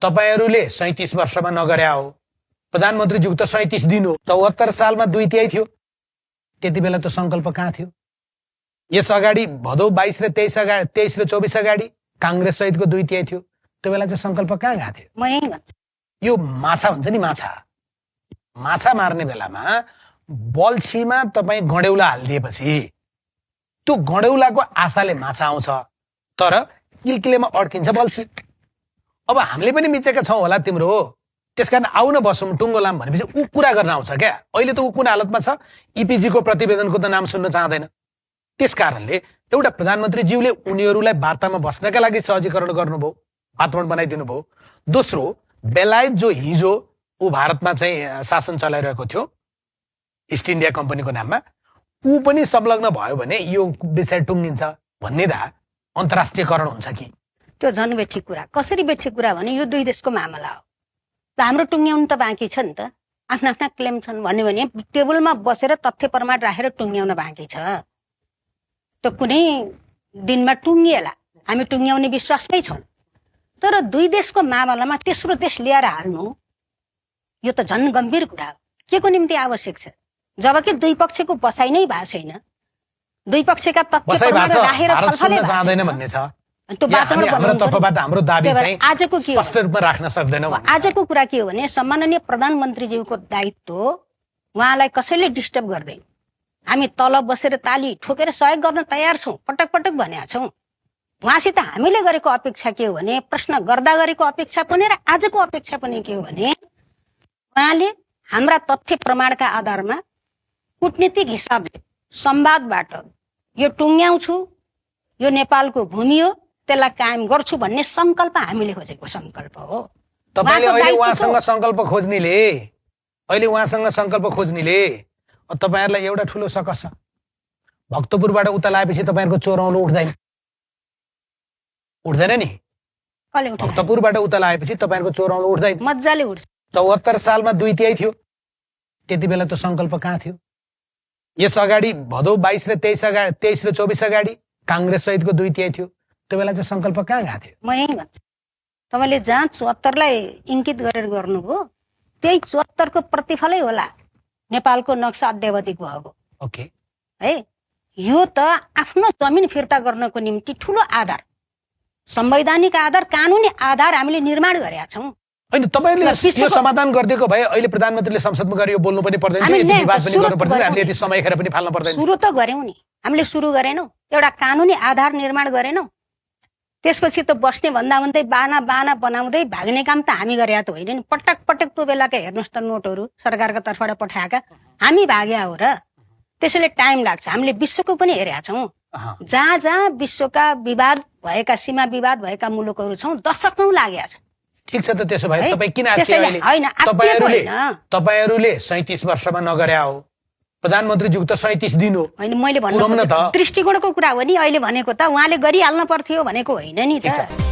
तपाईहरूले 37 वर्षमा नगरे हो। प्रधानमन्त्रीज्यू त 37 दिन हो। 74 सालमा 2/3 थियो। त्यति बेला त संकल्प कहाँ थियो? यस अगाडि भदौ 22 र 23 र 24 अगाडि कांग्रेस सहितको 2/3 थियो। त्यो बेला चाहिँ संकल्प कहाँ गएको थियो? म यही भन्छु, यो माछा हुन्छ नि, माछा मार्ने बेलामा बल्छीमा तपाईँ गडेउला हालिदिएपछि त्यो गडेउलाको आशाले माछा आउँछ, तर किलकिलेमा अड्किन्छ बल्छी। अब हामीले पनि मिचेका छौँ होला तिम्रो, त्यसकारण आउन बसौँ टुङ्गो लाम भनेपछि ऊ कुरा गर्न आउँछ क्या। अहिले त ऊ कुन हालतमा छ? इपिजीको प्रतिवेदनको त नाम सुन्न चाहँदैन। त्यस कारणले एउटा प्रधानमन्त्रीज्यूले उनीहरूलाई वार्तामा बस्नका लागि सहजीकरण गर्नुभयो, वातावरण बनाइदिनु भयो। दोस्रो, बेलायत जो हिजो ऊ भारतमा चाहिँ शासन चलाइरहेको थियो इस्ट इन्डिया कम्पनीको नाममा, ऊ पनि संलग्न भयो भने यो विषय टुङ्गिन्छ भन्ने दा अन्तर्राष्ट्रियकरण हुन्छ कि? त्यो झन् बेठी कुरा। कसरी बेठी कुरा भने यो दुई देशको मामला हो। हाम्रो टुङ्ग्याउनु त बाँकी छ नि त, आफ्ना आफ्ना क्लेम छन् भन्यो भने टेबलमा बसेर तथ्य प्रमाण राखेर टुङ्ग्याउन बाँकी छ। त्यो कुनै दिनमा टुङ्गिएला, हामी टुङ्ग्याउने विश्वासमै छौँ। तर दुई देशको मामलामा तेस्रो देश ल्याएर हाल्नु यो त झन् गम्भीर कुरा हो। के को निम्ति आवश्यक छ? जबकि दुई पक्षको बसाइ नै भएको छैन, दुई पक्षका तथ्य प्रमाण राखेर छलफलै चाहदैन भन्ने छ। त्यो हाम्रो तर्फबाट हाम्रो दाबी चाहिँ आजको के स्पष्ट रूपमा राख्न सक्दैनौँ। आजको कुरा के हो भने सम्माननीय प्रधानमन्त्रीज्यूको दायित्व उहाँलाई कसैले डिस्टर्ब गर्दैन। हामी तल बसेर ताली ठोकेर सहयोग गर्न तयार छौँ, पटक पटक भनेका छौँ। उहाँसित हामीले गरेको अपेक्षा के हो भने, प्रश्न गर्दा गरेको अपेक्षा पनि र आजको अपेक्षा पनि के हो भने, उहाँले हाम्रा तथ्य प्रमाणका आधारमा कूटनीतिक हिसाबले संवादबाट यो टुङ्ग्याउँछु, यो नेपालको भूमि हो, त्यसलाई कायम गर्छु भन्ने संकल्प हामीले खोजेको संकल्प हो। तपाईले अहिले उहाँसँग संकल्प खोज्नेले तपाईहरुलाई एउटा ठूलो सकस छ। भक्तपुरबाट उता लाएपछि तपाईहरुको चोराउनु उठ्दैन नि? भक्तपुरबाट उता लाएपछि तपाईहरुको चोराउनु उठ्दैन? मज्जाले उठ्छ। 74 सालमा 2/3 थियो। त्यति बेला त संकल्प कहाँ थियो? यस अगाडि भदौ 22 र 23 र 24 अगाडि कांग्रेस सहितको 2/3 थियो। त्यो बेला चाहिँ संकल्प कहाँ गएको थियो? म यही भन्छु, तपाईले जहाँ 74 लाई इंकित गरेर गर्नुभयो त्यही 74 को प्रतिफलै होला नेपालको नक्सा अद्यावधिक भएको। ओके है, यो त आफ्नो जमिन फिर्ता गर्नको निम्ति ठूलो आधार, संवैधानिक आधार, कानूनी आधार हामीले निर्माण गरेका छौं। हैन, तपाईहरुले यो समाधान गर्दिएको भए अहिले प्रधानमन्त्रीले संसदमा गएर यो बोल्नु पनि पर्दैन थियो, यति विवाद पनि गर्नु पर्दैन, हामीले यति समय खेर पनि फाल्नु पर्दैन। सुरु त गर्यौं नि, हामीले सुरु गरेनौं, एउटा कानूनी आधार निर्माण गरेनौं। त्यसपछि त बस्ने भन्दा भन्दै बाना बनाउँदै भाग्ने काम त हामी गरेका त होइन नि। पटक पटक त्यो बेलाका हेर्नुस् त नोटहरू सरकारको तर्फबाट पठाएका हामी भाग्या हो र। त्यसैले टाइम लाग्छ। हामीले विश्वको पनि हेरेका छौं, जहाँ जहाँ विश्वका विवाद भएका, सीमा विवाद भएका मुलुकहरू छौं, दशकौं लागेका छ। ठीक छ त, त्यसो भए तपाई किन आत्तिए अहिले? तपाईहरुले 37 वर्षमा नगरे हो। प्रधानमन्त्रीज्यू त 37 दिन हो। हैन, मैले भन्नु दृष्टिकोणको कुरा हो नि अहिले भनेको त, उहाँले गरिहाल्न पर्थ्यो भनेको होइन नि त।